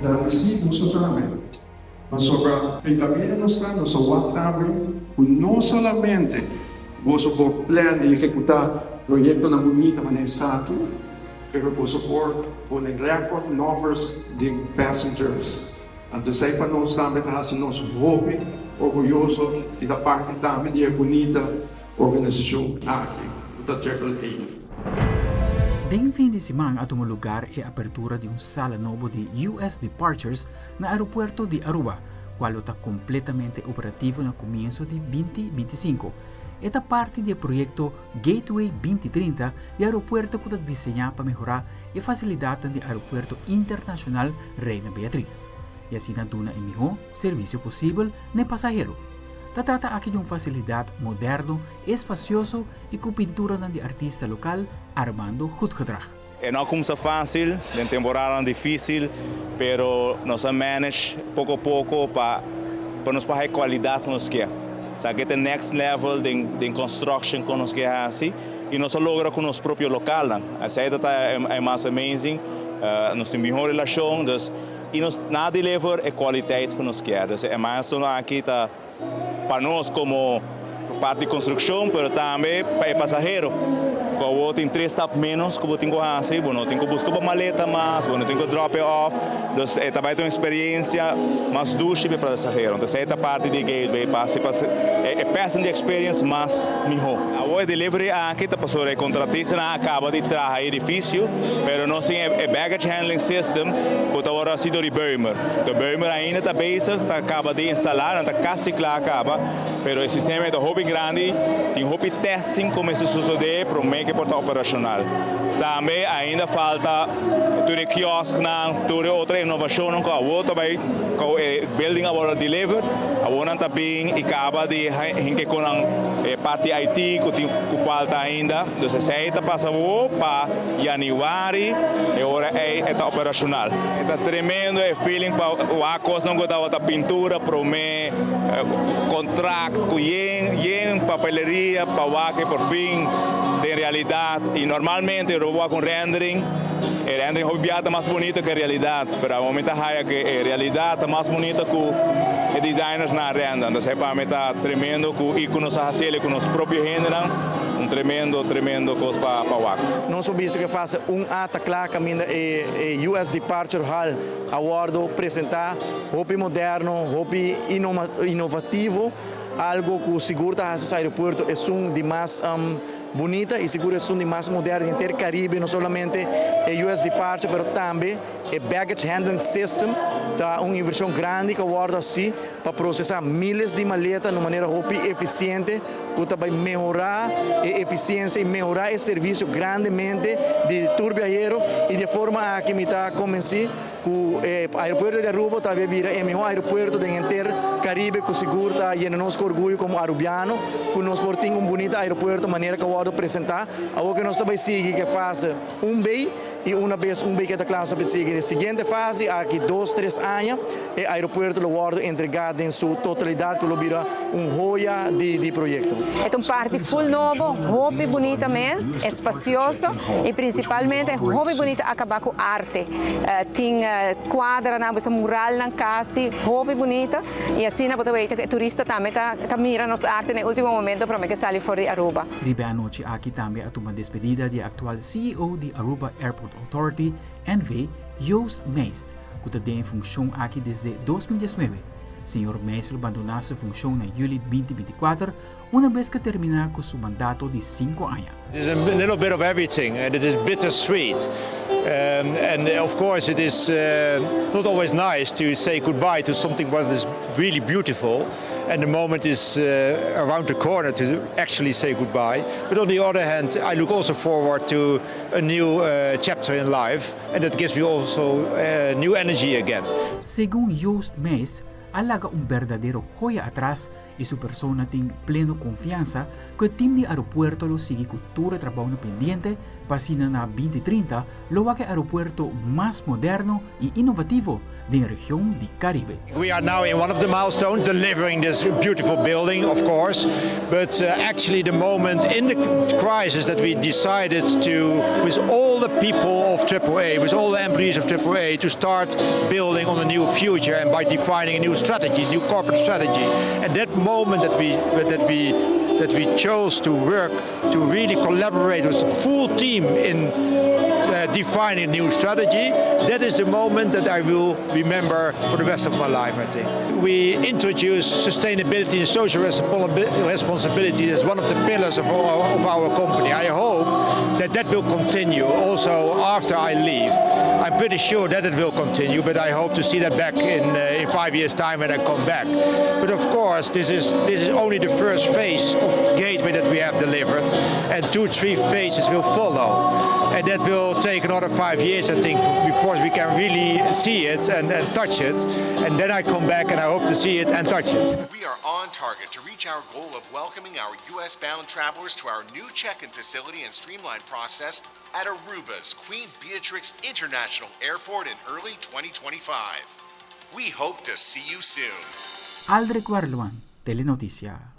Gradisí boso tambe, pasobra e kaminda nos ta, nos a wak tambe ku no solamente boso por plan i ehekutá proyektonan bunita manera esaki, pero boso por pone record numbers di passengers. Anto esei pa nos tambe ta hasi nos hopi orguyoso di ta parti tambe di e bunita organisashon aki ku ta Triple A. Den fin di siman a tuma lugar e apertura di un sala nobo di US Departures na aeropuerto di Aruba, cual lo ta completamente operativo na comienso di 2025. E ta parti di e proyecto Gateway 2030 di aeropuerto cu ta diseña pa mehora e facilidadnan di Aeropuerto Internacional Reina Beatriz y asina duna e miho servicio posibel n'e pasahero. Ta trata aki di un facilidad moderno, espacioso y cu pinturanan di artista local Armando Goedgedrag. E no a kumsa fásil, den temporadanan difísil, pero nos a manage poko poko pa pa nos por haña e kualidat ku nos ke. Esaki ta e next level den den construction ku nos ke hasi i nos a logra ku nos propio lokalnan. Esei ta ta e mas amazing, nos tin mihó relashon, dus i nos nan a deliver e kualiteit ku nos kier. Dus e milestone aki ta pa nos komo parti di konstrukshon, pero tambe pa e pasahero ku awor tin tres stap ménos ku bo tin ku hasi, bo no tin ku buska bo maleta mas, bo no tin ku drop e off, dus e ta bai ta un eksperensia mas dushi pa e pasahero. Entonces esei ta parti di Gateway pa hasi e passenger experience mas mihó. Awor e delivery aki ta pasobra e kontratistanan a kaba di traha e edifisio, pero nos tin e baggage handling system ku ta wòrdu hasi dor di Beumer. De Beumer ainda ta bezig, ta kaba di instalá, nan ta kasi kla kaba, pero e sistema ei ta hopi grandi, tin hopi testing ku mester sosodé promé ku e por ta operashonal. Tambe ainda falta tur e kiosknan, tur e otro inovashonnan ku awor ta bai ku e building a wòrdu deliver, awor nan ta bin i kaba di hinke ku nan e parti IT ku tin ku falta ainda. Dus esei ta pasa awor pa yanüari e ora ei e ta operashonal. E ta tremendo e feeling pa wak kosnan ku tabata pintura promé, kontrakt ku yen yen papeleria pa wak e por fin den realidat. I normalmente ora bo wak un rendering, e rendering hopi bia ta mas bunito ku e realidat, pero awor mi ta haya ku e realidat ta mas bunito ku e designers nan a render. Entonces e pa mi ta tremendo ku i ku nos a hasiel ku nos propio hendenan. Un tremendo tremendo kos pa pa wak. Nos por bisa ku e fase un A ta kla kaminda e e US Departure Hall a wòrdu presentá, hopi moderno, hopi inovativo, algu ku sigur ta hasi nos aeropuerto esun di mas bunita i sigur esun di mas moderno henter Karibe, no solamente e US Departure pero tambe e Baggage Handling System ta un invershon grandi ku a wòrdu hasi pa prosesá miles di maleta na un manera hopi efisiente ku ta bai mehorá e efisiensia i mehorá e servisio grandemente di tur biahero i di e forma aki mi ta konbensí ku e aeropuerto di Aruba ta bai bira e mihó aeropuerto den henter Karibe ku sigur ta yena nos ku orguyo komo arubiano ku nos por tin un bunita aeropuerto manera ku a wòrdu presentá. Awor ku nos ta bai sigui ku e fase un bei i una bes un bei ke ta kla nos ta bai sigui e siguiente fase aki dos tres aña e aeropuerto lo wòrdu entregá den su totalidat ku lo bira un hoya di di proyekto. E ta un parti ful nobo, hopi bunita mes, espasioso i prinsipalmente hopi bunita akabá ku arte. Tin kuadranan, bo muralnan kasi hopi bunita i asina bo ta weten ku e turista tambe ta ta mira nos arte na e ultimo momento prome ke sali for di Aruba. Riba e anochi aki tambe a tuma despedida di e aktual CEO di Aruba Airport Authority NV, Joost Meist, ku ta den e funshon aki desde 2019. Señor Meist lo bandoná su funshon na yüli 2024, una bes ku terminá ku su mandato di sinku aña. It is a little bit of everything and it is bittersweet. And of course it is not always nice to say goodbye to something what is really beautiful and the moment is around the corner to actually say goodbye. But on the other hand, I look also forward to a new chapter in life and that gives me also new energy again. Segun Joost Meijs a laga un berdadero joya atras. y su persona tin pleno confiansa cu e team di aeropuerto lo sigui cu tur e trabounan pendiente pa asina na 2030 lo wak e aeropuerto mas moderno y innovativo den region di Caribe. We are now in one of the milestones, delivering this beautiful building, of course, but actually the moment in the crisis that we decided to, with all the people of AAA, with all the employees of AAA, to start building on a new future and by defining a new strategy, new corporate strategy. And that moment that we chose to work, to really collaborate with the full team in defining a new strategy, that is the moment that I will remember for the rest of my life, I think. We introduced sustainability and social responsibility as one of the pillars of our company. I hope that that will continue also after I leave. I'm pretty sure that it will continue, but I hope to see that back in 5 years' time when I come back. But of course, this is only the first phase of Gateway that we have delivered, and two, three phases will follow. And that will take another 5 years, I think, before we can really see it and touch it. And then I come back and I hope to see it and touch it. We are on target to reach our goal of welcoming our U.S. bound travelers to our new check in facility and streamlined process at Aruba's Queen Beatrix International Airport in early 2025. We hope to see you soon. Aldrich Warluan, Telenoticia.